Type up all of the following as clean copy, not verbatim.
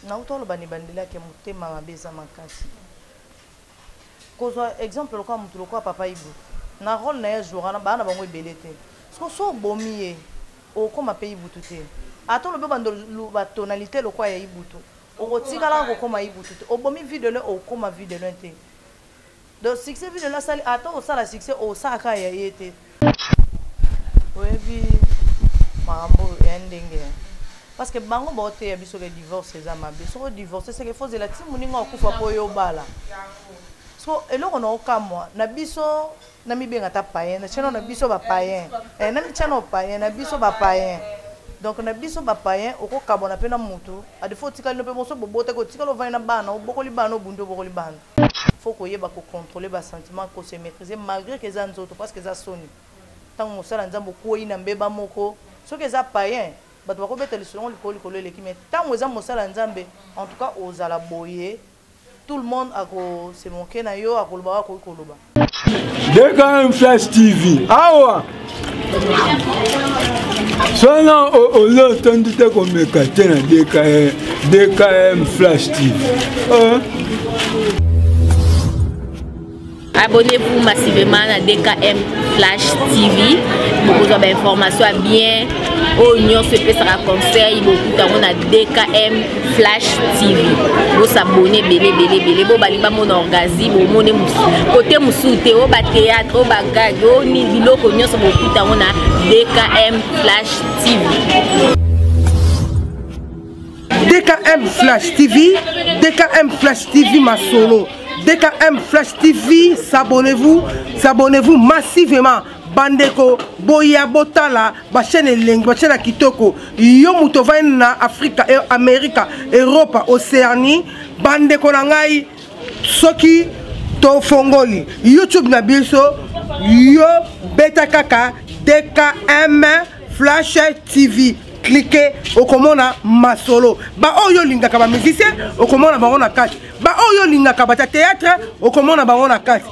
Nauta oloba na ebandeli yake motema mabe eza makasi. Kozwa exemple lokola motu lokola papa Ibu na role na ye jouera na baa na bango ebele te. Siko so obomi ye okoma mpe Ibutu te. Ata olobi obanda ba tonalité lokola ya Ibutu, okotikala kokoma Ibutu te. Obomi Vue de loin, okoma Vue de loin te. Donc succès Vue de loin asali, ata osala succès osalaka ya ye te. Oyebi makambo ya ndenge parce que bango baoteya biso ke divorce eza mabe. Soki odivorce seke fo zela ti moninga akufa mpo yo obala. So eloko na okamwa na biso na mibenga ata payen na tiano na biso ba payen eh, na mitiano payen na biso ba payen donc na biso ba payen okokabwana mpe na mutu adefo otikali no mpe moso bobotaki otikali ovandi na bana obokoli bana obundi obokoli bana. Faut koyeba ko contrôler ba sentiments, ko se maîtriser malgré que eza nzoto parce que eza soni. Tango mosala Nzambe okwei na mbeba moko, soki eza païen bato bakobeta lisolo yango likolo likolo eleki, mais tango eza mosala Nzambe en tout cas ozala boye, tout le monde ako se moquer na yo, akoloba oyo akoki koloba. DKM Flash TV awa sona ozo otondi te komeka te na DKM, DKM Flash TV eh. Abonnez-vous massivement à DKM Flash TV bokozwa ba information ya bien oyo nyonso epesaka conseil bokuta yango na DKM Flash TV bosabone ebele ebele ebele bo balingi bamona orgazi bomone kote mosusu te oyo batheatre oyo bagage oyo nini biloko nyonso bokuta yango na DKM Flash TV. DKM Flash TV, DKM Flash TV Masolo, DKM Flash TV, s'abonnez-vous, s'abonnez-vous massivement. Bandeko, boya botala, ba chaîne elengi, ba chaîne ya kitoko. Yo moto ovandi na Afrika, eh, Amerika, Europa, Océanie, bandeko na ngai soki tofongoli YouTube na biso, yo beta kaka DKM Flash TV. Cliquez, okomona masolo. Ba oyo olingaka ba musicien, okomona bango na kati. Ba oyo olingaka ba théâtre, okomona bango na kati.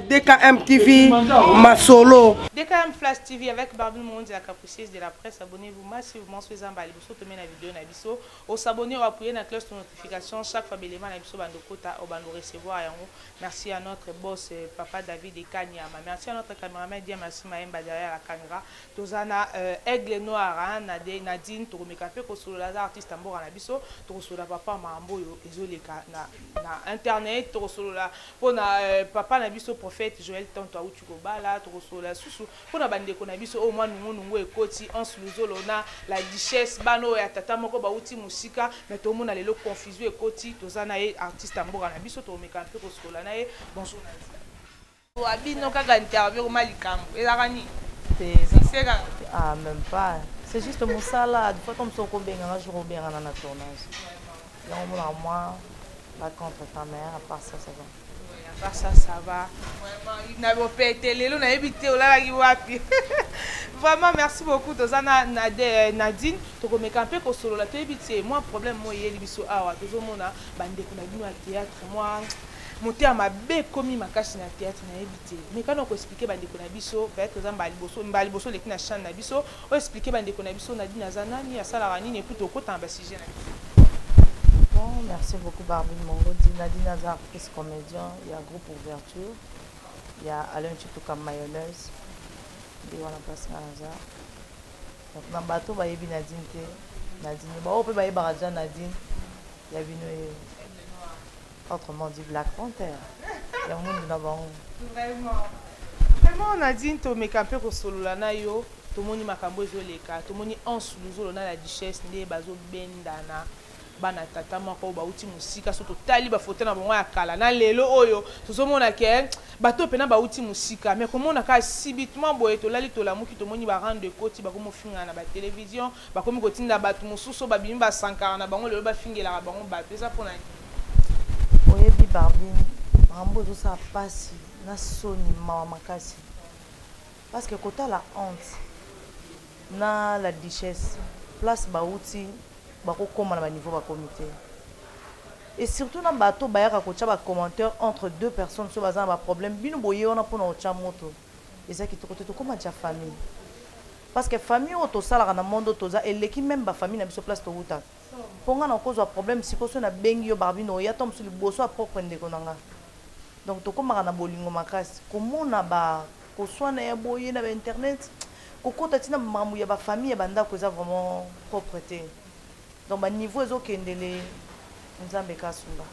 DKM TV masolo. DKM Flash TV avec Barbie Mondi, la capricieuse de la presse. Abonnez-vous massivement sur Zamba Liboso tomena vidéo na biso. O s'abonner ou appuyer na cloche de notification chaque fois belema na biso bando kota o bando recevoir yango. Merci à notre boss papa David Ekanyama. Merci à notre cameraman Dia Merci Maemba derrière la caméra. Tozana Aigle Noir hein, Nadine tokomeka pe kosolola za artiste mboka na biso. Tokosolola papa mambo oyo ezoleka na na internet. Tokosolola pona papa na biso prophète Joël Tanto auti kobala. Tokosolola susu pona bandeko na biso oyo mwa nungu nungu ekoti Hans Luzolo na la duchesse bano ya tata moko bauti musika mais tomona lelo confusion ekoti. Tozana ye artiste mboka na biso tokomeka pe kosolola na ye. Bonjour Nadine. Abino kaka interview koma likambo ezalaka nini? C'est kaka. Ah, même pas. C'est juste mosala. Des fois comme ça okobenganga jour obengana na tournage. Yango mona moi ba contre ta mère, à part ça ça va. Ouais, à part ça ça va. Vraiment na bopete lelo nayebi te olalaki wapi. Vraiment merci beaucoup tozana Nadine tokomeka mpe kosolola toyebi te moi problème moi eyeli biso awa tozomona bandeko na bino ya théâtre moi motema mabe ekomi makasi na théâtre nayebi te mais kana ko expliquer bandeko na biso peut-être eza mbala liboso mbala liboso oleki na chaîne na biso o expliquer bandeko na biso Nadine aza nani asalaka nini et puis tokota na ba sujet na biso. Bon, merci beaucoup Barbine Mongodi. Nadine aza artiste comédien, il y a groupe Ouverture, il y a Alain Chituka Mayonnaise. Nde wana place nga naza. Donc na bato bayebi Nadine te, Nadine ba oyo pe bayebaka déjà Nadine ya bino ye. Autrement dit Black Panther. Ya mundu na bango. Vraiment. Vraiment Nadine tomeka mpe kosolola na yo tomoni makambo ezoleka tomoni Hans Luzolo na la duchesse nde bazobendana bana tata moko bauti mosika so totali ba photo na bango ya kala na lelo oyo tozomona ke bato pena bauti mosika mais komona ka subitement boye tolali tolamuki tomoni ba rando ekoti bakomofinga na ba télévision bakomi kotinda bato mosusu babimi basankara na bango lelo bafingelaka bango bato eza mpona nini? Oyebi Barbine, makambo ezosala pasi na soni mawa makasi parce que kotala honte na la duchesse place bauti bakokoma na ba niveau bakomi te et surtout na bato bayaka kotia ba commentaire entre deux personnes so baza na ba problème bino boye wana mpona kotia moto eza kitoko te tokoma ja famille. Parce que famille oyo tosalaka na monde oyo toza eleki meme ba famille na biso place towutaka. Mpo nga nakozwa problème sikoyo soki nabengi yo Barbine oya to mosusu liboso ya propre ndeko na nga. Donc tokomaka na bolingo makasi. Komona ba koswana ya boye na ba internet, kokota ti na makambo ya ba famille ya ba ndako eza vraiment propre te. Donc ba niveau ezokendele Nzambe kasunga.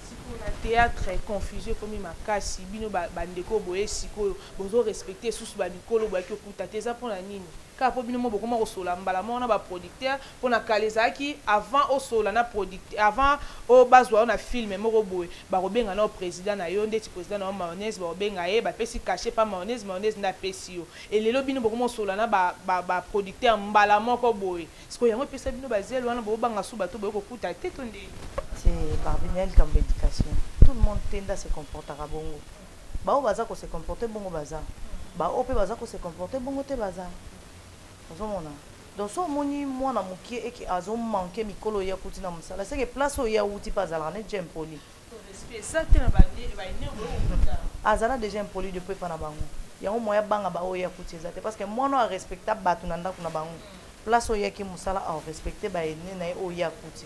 Sikoyo na theatre confusion ekomi makasi bino ba bandeko boye sikoyo bozo respecter susu ba mikolo boyaki okuta te eza pona nini kaka po bino moko bokoma kosola mbala moko na ba producteur pona kala ezalaki avant osola na producteur avant o bazwa yo na film moko boye bakobenga nao president na yo ndeti president na yo mayonnaise bakobenga ye bapesi cachet pa mayonnaise mayonnaise nde apesi yo et lelo bino bokoma osola na ba ba, ba producteur mbala moko boye Sikoyo yango epesa bino ba zelo wana bobanga su bato boye kokuta te to nde? C'est Barbie ya likambo éducation. Tout le monde te nda se comportaka bongo. Baoyo baza ko se comporter bongo baza. Baoyo mpe baza ko se comporter bongo te baza. Ozomona? Donc so omoni mwana mokie eke azo manquer mikolo ye akuti na mosala, c'est que place oyo ye awuti mpe azalaka neti impoli. Azala déjà impoli depuis epa na bango. Yango moyen abanga ba oyo ye akuti eza te parce que mwana oyo arespecta bato na ndako na bango. Place oyo yaki mosala a respecte ba aînés na ye oyo ye akuti.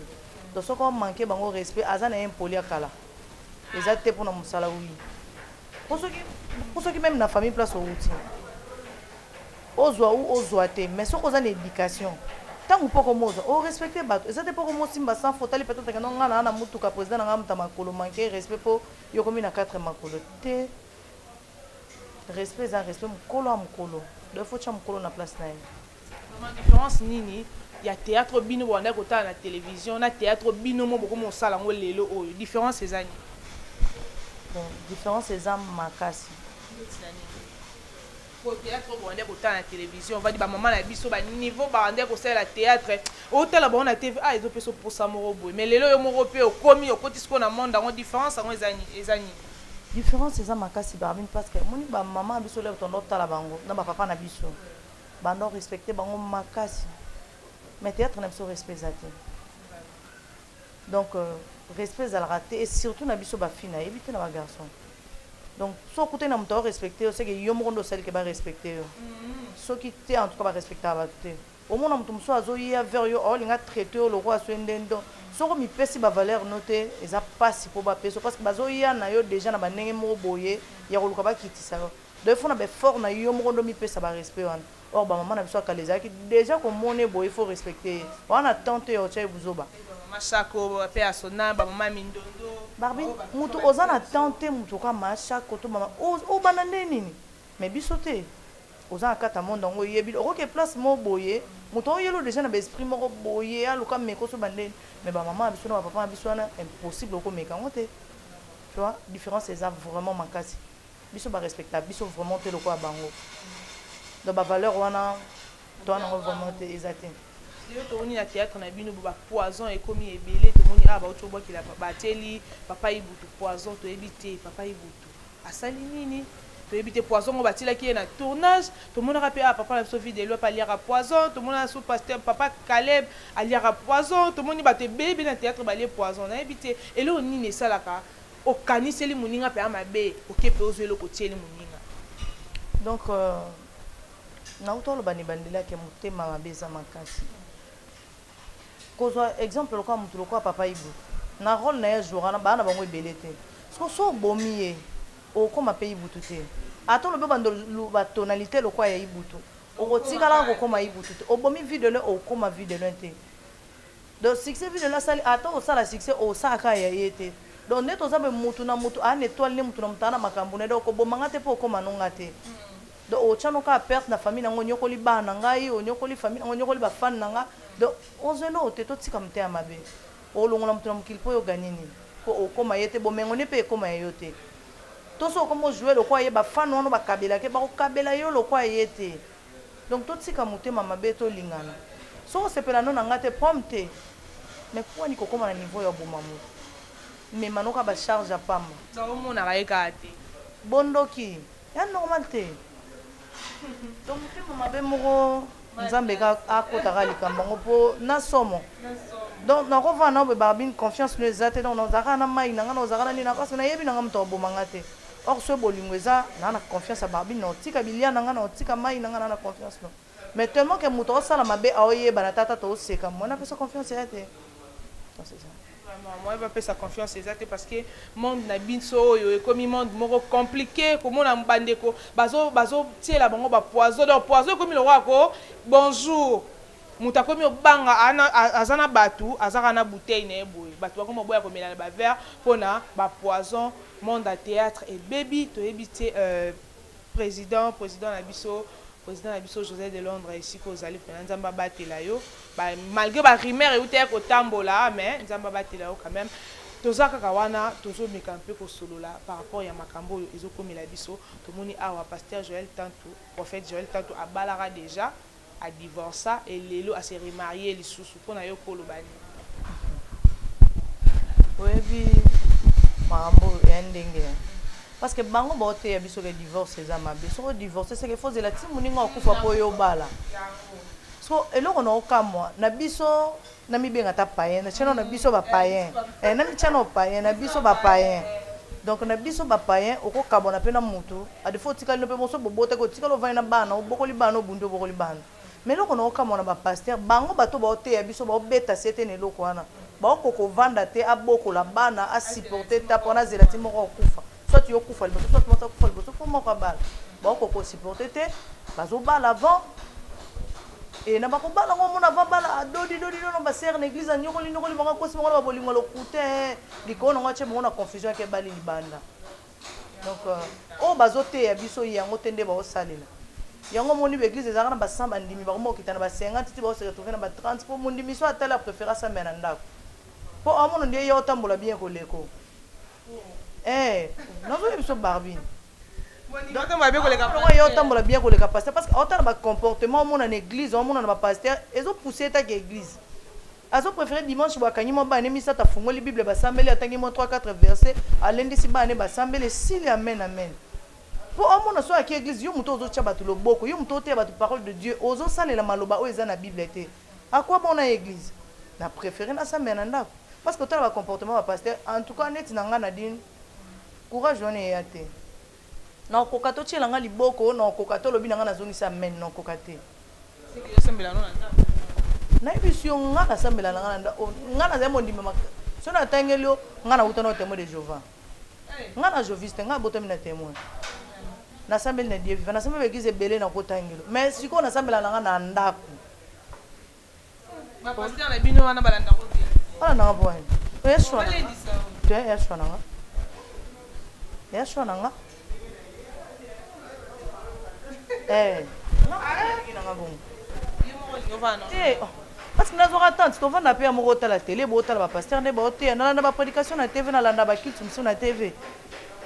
Donc soki o manquer bango respect aza na ye impoli ya kala. Eza te mpona mosala oui. Po soki meme na famille place owuti. Ozwa ou ozwa te mais soki oza na education ntango mpo okomozwa orespecte bato eza te mpo okomosimba sans faute ali peut-être keno ngai naa na motuka président na ngai moto ya makolo manke respect mpo yo okomi na 4 makolo te. Respect eza respect, mokolo ya mokolo donc faut tia mokolo na place na ye. Vraiment différence nini ya théâtre bino bobandaki kotala na télévision na théâtre bino mo bokomi kosala yango lelo oyo, différence eza nini? Bon, différence eza makasi. Po théâtre oyo bobandaki kotala na télévision, ovandi bamama na biso baniveau babandaki kosalela théâtre, otala bango na tv, ah ezopesa mposa moko boye, mais lelo yo moko mpe okomi okoti sikoyo na monde yango, différence yango eza nini? Différence eza makasi Barbine, parce que omoni bamama na biso lelo tondo otala bango na bapapa na biso bando respecte bango makasi, mais théâtre na biso respect eza te. Donc respect ezalaka te, et surtout na biso bafille nayebi te na bagarçon. Donc so okutani na moto aorespecte yo, seke yo moko nde osali ke barespecte yo. Soki te, en tout cas barespectaka bato te. Omona moto mosusu azoya vers yo, aolinga traite yo lokola so nde ndo soki omipesi bavaleur no te, eza mpasi mpo bapesa, parce que bazoya na yo déjà na bandenge moko boye ya koluka bakitisa yo. Donc il faut na baeffort na yo moko nde omipesa barespect wana. Or bamama na biso ya kala ezalaki déjà komona boye, il faut respecter ye wana tante ya otya ye buzoba. Mama Shako pe asona bamama mindondo Barbie, mutu oza na tante mutu oka ma Shako to mama obanda nde nini, mais biso te oza na kati ya monde yango oyebi okoke place moko boye moto oyelo déjà na baesprit moko boye aluka meko so bandeni, mais bamama na biso na bapapa na biso wana impossible okomeka yango te. Tu vois, différence eza vraiment makasi. Biso barespecta biso vraiment te lokola bango. Donc bavaleur wana to wana yango vraiment te, eza te. Lelo tomoni na théâtre na bino bo bapoison ekomi ebele, tomoni awa bauti obwakela batieli papa Ibutu poison, toyebi te papa Ibutu asali nini, toyebi te poison ngo batielaki ye na tournage. Tomonaka mpe awa papa na biso Videlo mpe aliaka poison, tomonaka so pasteur papa Caleb aliaka poison, tomoni bato ebele ebele na théâtre balie poison. Nayebi te eloko nini esalaka okaniseli moninga mpe ya mabe, oke mpe ozwa eloko otieli moninga. Donc nauta oloba na ebandeli yake motema mabe eza makasi. Kozwa exemple lokola motu lokola papa Ibu na rôle na ye jour wana baa na bango ebele te, siko so obomi ye okokoma mpe Ibutu te. Ata olobi obanda batonalité lokola ya Ibutu, okotikalaka kokoma Ibutu te. Obomi vie de loin, okokoma vie de loin te. Donc succès vie de loin asali, ata osala succès osalaka ya ye te. Donc nde toza boye mutu na mutu aa na étoile nde mutu na mutu aa na makambo na ye. Donc okoboma nga te mpo okoma no nga te. Donc otya no kaka perte na famille nango, onyokoli bana na ngai, onyokoli famille nango, onyokoli bafane na nga. Donc ozwela oyo te, totika motema mabe. Olongola moto na mokili mpo yo ganye nini? Mpo okoma ye te, bomengo ne mpe ekoma ya yo te. To so okoma ojouer lokola ye, bafane wana bakabelaka ye, bakokabela yo lokola ye te. Donc totika motema mabe, tolingana. Soki osepela no na nga te, problème te. Mais kwani kokoma na niveau ya boma moto? Mema noka ba charge ya pamba. Omonaka ye kaka te. Bondoki ya normal te. Donc motema mabe moko Nzambe ka akotaka likambo yango mpo na somo. Donc nakovanda na boye Barbine, confiance no eza te. Donc nazalaka na mai na nga, nazalaka na nini, parce que nayebi na nga moto akoboma nga te. Or so bolingo eza, naa na confiance ya Barbine, na otika bilia na nga, na otika mai na nga, naa na confiance no. Mais tellement que moto aosala mabe aoyebana tata tooseka mwana apesa confiance ya te. Donc, c'est ça. Vraiment, moi bapesa confiance eza te, parce que monde na biso oyo ekomi monde moko compliqué. Komona bandeko bazotiela bango bapoison, donc poison ekomi lokola ko bonjour. Moto akomi obanga, aza na bato, azaka na bouteille na ye boye, bato bakomi oboya komela na baverre mpona bapoison. Monde ya théâtre ebebi, toyebi te. Président na biso, président na biso José de Londres, esika ozali mpena, Nzambe abatela yo. Malgré barumeur euti ya kotambola, mais Nzambe abatela yo quand même. Toza kaka wana, tozomeka mpe kosolola par rapport ya makambo oyo ezokomela biso. Tomoni awa pasteur Joël Tantu, prophète Joël Tantu, abalaka déjà, adivorça, elelo ase remarié lisusu. Mpona yo koloba nini? Oyebi makambo ya ndenge, parce que bango baoteya biso ke divorce eza mabe. Soki odivorce, seke fo ozela ti moninga akufa mpo oyo obala. So eloko na okamwa na biso, na mibenga ta payen, na tiano na biso bapayen, na mitiano payen na biso bapayen. Donc na biso bapayen, okokabwana mpe na mutu adefo, otikali no mpe moso, bobotaki, otikali, ovandi na bana, obokoli bana, obundi, obokoli bana. Mais eloko na okamwa na bapasteur, bango bato baoteya biso, baobeta se te na eloko wana, baokoka kovanda te, abokola bana, asupporte ta mpo wana azela ti moko akufa, soit yo kufa liboso, soit mwasi akufa liboso mpo moko abala. Baokoka kosupporte te, bazobala avant. E na bakobala ngo, omona avant bala, adodi dodi dono basere na église, anyokoli nyokoli bango, akosi bango na babolingo lokute likolo nango, atie bango na confusion, ake bali libanda. Donc oyo bazoteya biso yango te nde baosalela yango. Omoni baeglise ezalaka na ba 100 bandimi, bakoma kokita na ba 50, ti baose retrouve na ba 30, mpo mondimi so atali, apréféré asambela na ndako, mpo amona nde ye otambola bien koleko. Nazoyebi biso Barbine ye otambola bien koleka pasteur, parce que aotala bacomportement omona na église, omona na bapasteur, ezopousse etaki église. Azopréféré dimanche bo akangi mwa bana misato, afungoli Bible, basambeli, atangi mwa 3 4 verset, alendisi bana, basambeli, esili, amen amen. Mpo omona so aki église, yo moto ozotya bato loboko, yo moto oteya bato parole de Dieu, ozosalela maloba oyo eza na Bible te, akwa bona église? Na préféré nasambela na ndako, parce que otala bacomportement bapasteur. En tout cas neti na ngai na dine, courage wana eya te. Nakokoka totiela nga liboko, nakokoka te. Olobi na ngai, nazongisa amen, nakokoka te. Nayebisi yo, nga nasambela na nga na ndako. Nga nazali mondimi. So natangeli yo, nga nauta na Témoin de Jéhovah, nga na jéhoviste, nga abotami na témoin, nasambeli na Dieu vivant, nasambeli baeglise ebele na kotangelo, mais sikoyo nasambela na nga na ndako. Bapasteur na bino wana balandako te? Balandanga po wani te, ya shwa na nga, ya shwa na nga nanga bongo te, parce que nazwaka tante tovanda mpe ya moko, otala tele, bootala bapasteur nde baoteya, nalanda baprédication na TV, nalanda baculte mosusu na TV,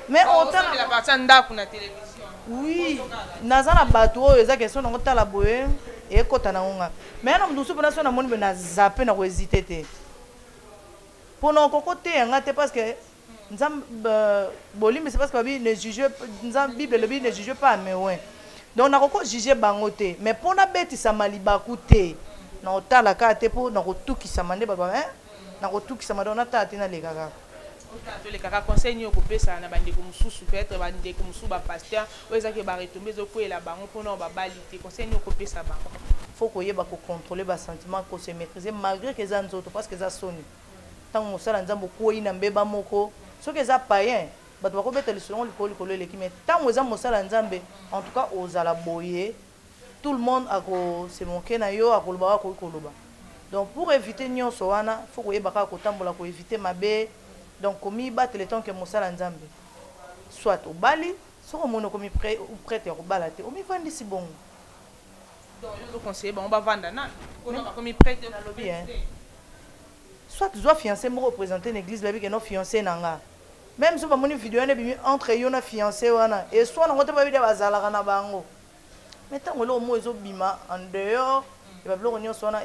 mais otala ndako na télévision. Oui, naza na bato oyo eza question nango, tala boye, ekɔta nango nga. Mais na moto mosusu mpona so namoni boye, naza mpe na kohésite te mpona okoko teya nga te, parce que Nzambe bolimbisi, parce que babi ne juge, Nzambe, Bible elobi ne juge pas amewe. Donc nakoko juge bango te, mais mpona betisama libaku te, na otala kaka te, mpo na kotukisama nde bato na kotukisama. Donc natala te, naleka kaka. Tolekaka. Conseil nini okopesa na bandeko mosusu, peut-être bandeko mosusu bapasteur oyo ezaki baretombées ezokweyela bango mpona oyo babali te? Conseil nini okopesa bango? Faut koyeba kocontrôler basentiment, kose maîtriser malgré que eza nzoto, parce que eza soni ntango mosala Nzambe okwei na mbeba moko. Soki eza payen, bato bakobeta lisolo likolo likolo eleki, mais ntango eza mosala Nzambe, en tout cas ozala boye, tout le monde akose moke na yo, akoloba, akoki koloba. Donc pour éviter nyonso wana, faut koyeba kaka kotambola, koéviter mabe, donc komibatela tant que mosala Nzambe. Soit obali, soki omoni okomi prête ya kobala te, omivandisi bongo. Conseiller bango bavanda na bakomi prête? Nalobi, soit zwa fiancé moko, oprésente na église, bayebi ke no fiancé na nga. Même so bamoni video wana ebimi entre yo na fiancé wana, eswa nango te, bayebi te, bazalaka na bango. Mais ntango eloko moko ezobima en dehors ya babiloko nyonso wana,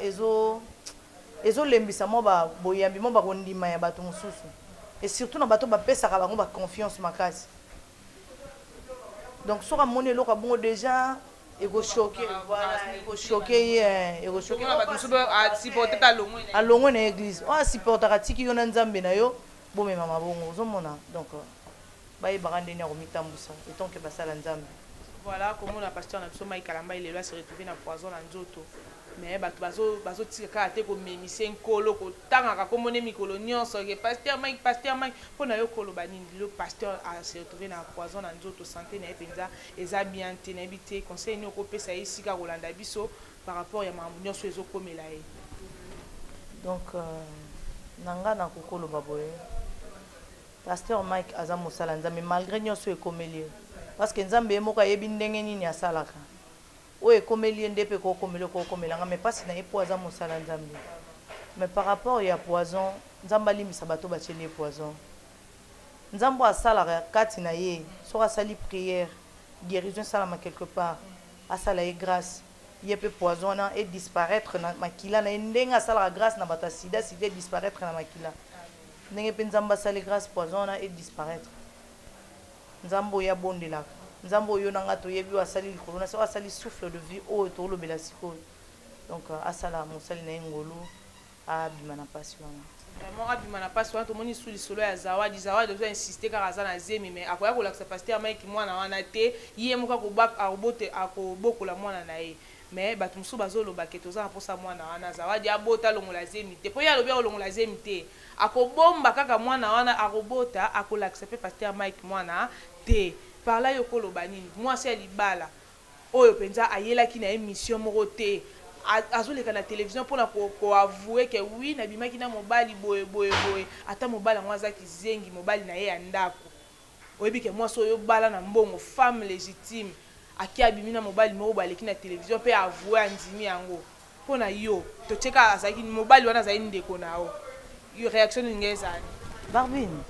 ezolembisa mwa boyambi, mwa bakondima ya bato mosusu, et surtout na bato bapesaka bango baconfiance makasi. Donc soki amoni eloko ya bongo, déjà ekochoquer, voilà, ekochoquer ye, ekochoquer. Alongwe na église oyo asupportaka, atiki yo na Nzambe na yo, bomema mabongo. Ozomona, donc bayebaka ndenge ya komitambusa etant que basala Nzambe. Voilà komona pasteur na biso Mike Kalambay lelo a se retrouver na poison na nzoto mais bato bazo bazotika kaka te komemise nkolo kotangaka kombo ne mikolo nyonso ke pasteur Mike, pasteur Mike. Mpo na yo koloba nini lelo pasteur a se retrouver na poison na nzoto, sante na ye mpenza eza bien te, nayebi te conseil nini okopesa ye esika akolanda biso par rapport ya makambo nyonso ezokomela ye. Donc na nga nakoki koloba boye, Pasteur Mike aza mosala Nzambe malgre nionso ekomeli ye parce que Nzambe ye moko ayebi ndenge nini asalaka oyo ekomeli ye nde pe ekokomela ekokomela nga mais pasi na ye po aza mosala Nzambe mais par rapport ya poison Nzambe alimbisa bato batieli ye poison Nzambe oyo asalaka kati na ye soki asali prière guérison esalama quelque part asala ye grâce ye pe poison wana e disparaître na makila na ye ndenge asalaka grâce na bato ya sida sida e disparaître na makila Ndenge pe nzambe asali grace poison wana e disparaitre. Nzambe oyo ye abondelaka, nzambe oyo yo na nga toyebi oyo asali likolo na se, oyo asali souffle de vie oyo tolobela sikoyo. Donc asala mosali na ye ngolu abima na pasi wana. Vraiment abima na pasi wana tomoni lisusu lisolo ya Zawadi. Zawadi ozo insister kaka aza na zemi mais akoya kolakisa pasteur Mike mwana wana te, ye moko akobokola mwana na ye. Mais batu mosusu bazo loba ke toza na posa mwana wana Zawadi abota alongola zemi te po ye alobi akolongola zemi te akobomba kaka mwana wana akobota akolakisa pe pasteur Mike mwana te. Par là yo okoloba nini? Mwasi ya libala oyo penza ayelaki na ye mission moko te azoleka na television pona ko avouer ke oui nabimaki na mobali boye boye boye ata mobali yango aza kizengi mobali na ye ya ndaku. Oyebi ke mwasi oyo obala na mbongo, femme legitime, ake abimi na mobali moko boye aleki na television pe avoue andimi yango. Pona yo, totie kaka azalaki mobali wana azali ndeko na yo, yo reaction nini ngai ezala nini? Barbine,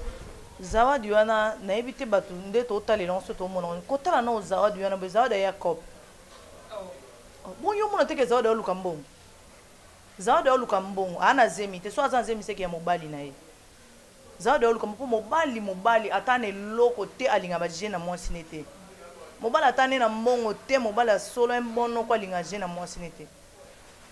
zawadi wana nayebi te batu nde totalela yango so tomona yango kotala nao zawadi wana boye zawadi aya coop oh. Bon yo omona te ke zawadi aoluka mbongo zawadi aoluka mbongo aa na zemi te so aza na zemi seke ya mobali na ye Zawadi aluka mpo mobali mobali ata na eloko te alinga ba jeu na mwasi ne te mobali ata ne na mbongo te mobali ya solo un bon noko alinga jeu na mwasi ne te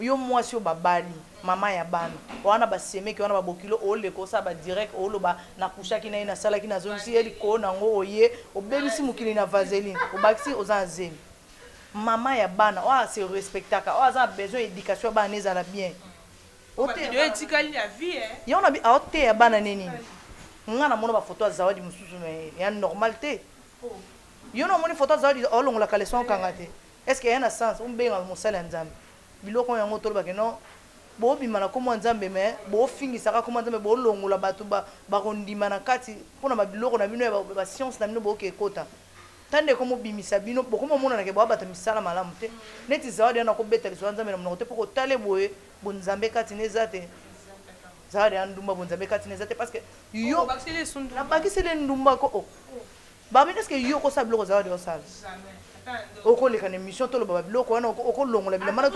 yo mwasi oyo babali mama ya bana wana basemeki wana babokilo oleka osala ba direct oloba nakushaki na ye nasalaki nazongisi ye likolo na yango oye obebisi mokili na vaseline obakisi oza na zemi mama ya bana oyo ase respectaka oyo aza na besoin education ya bana ezala bien. Video etikali ya vie eh. Yango na bi aoteya bana ne nini? Nga na mona ba photo ya Zawadi mususu mais ya normal te. Oh. Yo na omoni photo ya Zawadi olongola caleçon okanga te. Est-ce que ya na sens ombenga mosali ya Nzambe? Biloko yango toloba ke non bobima na kombo ya Nzambe mais bofingisaka kombo ya Nzambe bolongola bato bakondima na kati mpona ba biloko na bino ya ba science na bino boke ekota. Ta nde ekomi obimisa bino bokomi omonana ke boa bato misala malamu te neti Zawadi wana akobeta lisolo ya Nzambe na monoko te mpo kotale boye bonzambe kati na eza te Zawadi ya ndumba bonzambe kati na eza te parce que yo nabakiseli ndumba ko oh. Babi est-ce que yo okosala biloko Zawadi osala okoleka na émission toloba babiloko wana okolongola bilamba na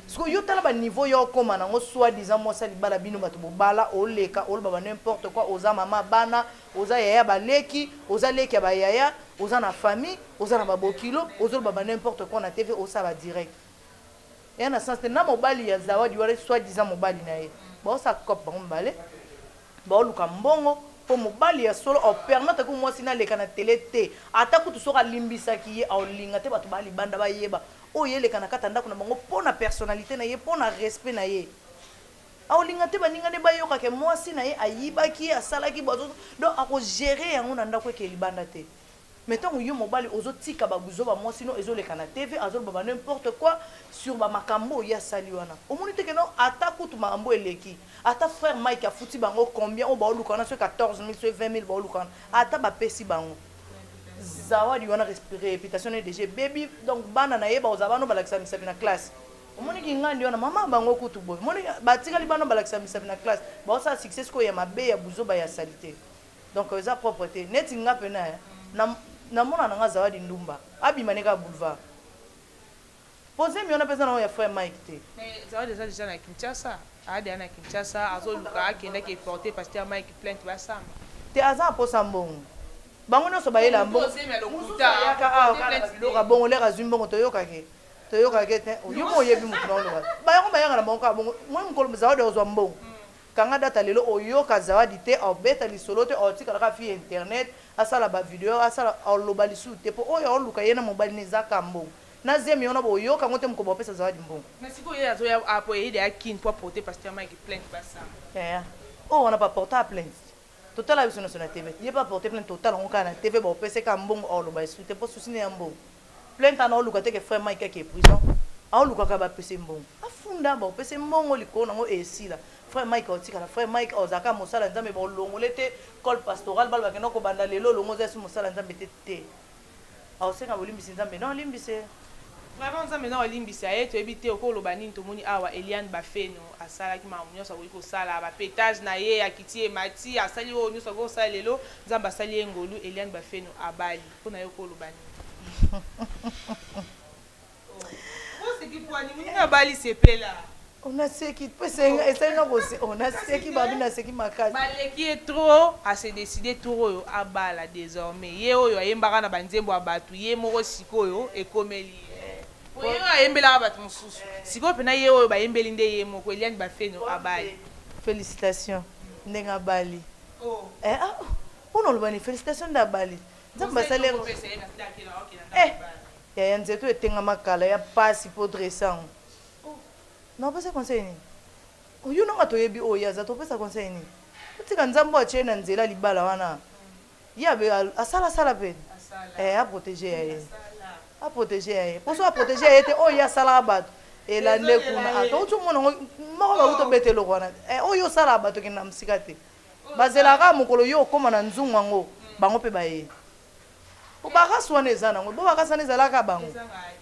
sikoyo yo tala baniveau yo okoma nango soit disant mwasi ya libala bino bato bobala oleka oloba ba n'importe quoi oza mama bana oza yaya baleki oza leki ya bayaya oza na famille oza na babokilo ozoloba ba n'importe quoi na tv osala direct eya na sens te na mobali ya zawadi wana soit disant mobali na ye baosala cop bango mibale baoluka mbongo mpo mobali ya solo aopermettre ku mwasi naleka na tele te ata kutu soki alimbisaki ye aolinga te bato baa libanda bayeba oyo eleka na kati ya ndako na bango mpo na personnalité na ye mpo na respect na ye aolinga te baninga nde bayoka ke mwasi na ye ayibaki ye asalaki bazo donc akogere yango na ndako eke libanda te mais ntango yo mobali ozotika babuzoba mwasi no ezoleka na tv azoloba ba n'importe quoi sur bamakambo oyo ye asali wana omoni te ke no ata kutu makambo eleki ata frère mike afuti bango combien oyo baoluka wana soki 14 000 soki 20 000 baoluka wana ata bapesi bango zawadi wana réputation ne déjà ebebi donc bana na ye bakozala bana balakisa misapi na classe omoni kingandi wana mama bango kutu boye omoni batikali bana balakisa misapi na classe baosala succès sikoyo ya mabe ya buzoba ya salite donc eza propre te neti nga pena eh, namona na nga zawadi ndumba abima ne kaka boulevard po zemi wana mpe eza nango ya frère mike te. Mais zawadi aza dejà na Kinshasa aa dejà na Kinshasa azoluka akende ake porter pasteur Mike plainte basamba. Te aza na posa mbongo bango nionso bayela mbongo mosusu ayaka awa kaka na biloko ya bongo lere azwi mbongo toyokake toyokake te yo moko oyebi motu na oloba bayango bayaka na bango kaka bongo moi mokolo zawadi akozwa mbongo. Kanga data lelo, oyoka Zawadi te, obeta lisolo te, otikalaka fi internet, asala bavideo, asala, oloba lisusu te, mpo oyo aoluka ye na mobali na ezaka mbongo na zemi wana, boyoka yango te. Moko bapesa Zawadi mbongo. Mais sikoyo ye azoya apo eyede ya Kine po aporte pasteur Mike plainte, basala. Oyo wana baporta plainte, totala biso nyonso na TV. Ye mpe aporte plainte, totala yango kaka na TV. Baopeseka mbongo, aoloba esu te, mpo susi ne ya mbongo. Plainte ana aoluka te ke frère Mike ake prison, aolukaka bapese mbongo, afunda, baopese mbongo likolo nango esila. Frère Mike aotikala frère Mike, aozalaka mosala Nzambe, baolongole te col pastoral. Balo bakenda kobanda lelo, olongo oza esi mosala Nzambe te te. Aosenga bolimbisi Nzambe non olimbise. Vraiment, Nzambe na olimbisa ye, toyebi te okoloba nini. Tomoni awa Eliane Bafeno asalaki makambo nyonso akoki kosala, bapétage na ye akiti, emati, asali oyo nyonso akoki kosala. Lelo Nzambe asali ye ngolu, Eliane Bafeno abali. Mpona ye okoloba nini? Oseki pwani? Moninga abali, sepela. Onaseki mpo esalinga kose, onaseki babi, naseki makasi. Baleki ye trop, ase décide tour oyo abala. Désormais ye oyo ayembaka na banzembo ya bato, ye moko sikoyo ekomeli ye. Po ye oyo ayembelaka bato mosusu, sikoyo mpena ye oyo bayembeli nde ye moko Eliane Bafeno abali. Félicitation ndenge abali. Eh, ah, mpona oloba ni félicitation nde abali, Nzambe asali eh, yaya nzete oyo etengama kala ya pasi mpo dresse yango. Na opesa conseil nini? Oyo nanga toyebi oyo aza, topesa conseil nini? Otika Nzambe oyo atie na nzela libala wana, ye abe asalasala mpe aprotege ya ye, aprotege ya ye, mposo aprotege ya ye te. Oyo ye asalaka bato elande kuna, touti omona yango moko, bakuti obeta eloko wana. Oyo osalaka bato ekende na mosika te, bazelaka mokolo yo okóma na nzungu yango, bango mpe baye po bakasi wana eza nango, bo bakasi wana ezalaka bango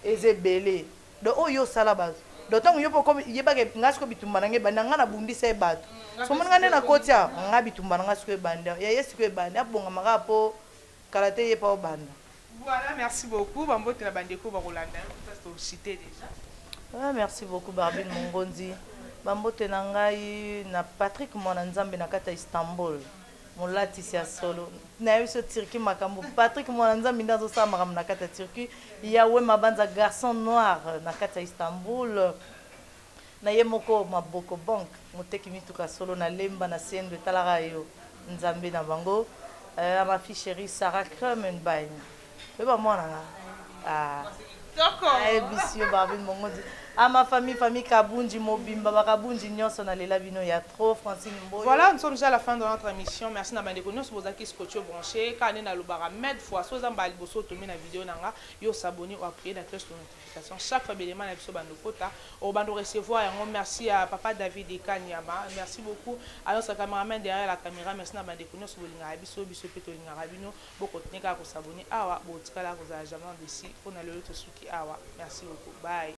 eza ebele. Donc oyo osala bato, donc ntango yo mpo okomi, yebaka nga sikoyo bitumba na nga ebandi na nga, nabundisa ye bato. So omoni nga nde nakoti awa, nga bitumba na nga sikoyo ebandi ya ye, sikoyo ebandi, abongama kaka mpo kala te ye mpa obanda. Voilà, merci beaucoup. Bambote na bandeko bakolanda yo, tocité déjà. Ah, merci beaucoup Barbine Mongonzi. Bambote na ngai na Patrick Mwana Nzambe na kati ya Istanbul, molatisi ya solo nayebi so Turquie makambo. Patrick Mwana Nzambe nde azosala makambo na kati ya Turquie. Yawe Mabanza, garçon noir na kati ya Istanbul, na ye moko Maboko Bank, moteki mituka solo na Lemba na Sendo, etalaka yo Nzambe na bango. Ma fille chérie Sarah Kremenbein, oyeba mwana nga, ah. Ayebisi yo Barbine Mongondi. Ama famille, famille Kabunji mobimba, bakabunji nyonso, nalela bino ya trop. Francine Mboyo. Voilà, nous sommes déjà à la fin de notre émission. Merci na bandeko nyonso bozalaki scotché, branché. Kaka nde nalobaka maintes fois, so oza mbala liboso otomi na video na nga, yo s'abonner, oappuyer na cloche de notification. Chaque fois belema na biso bando kota, obando recevoir yango. Merci à papa David Ekanyama. Merci beaucoup à notre cameraman derrière la caméra. Merci na bandeko nyonso bolingaka biso, biso pe tolingaka bino. Bokontinue kaka kos'abonner awa, botikala kozala jamais déçu. Mpona lelo tosuki awa. Merci beaucoup. Bye.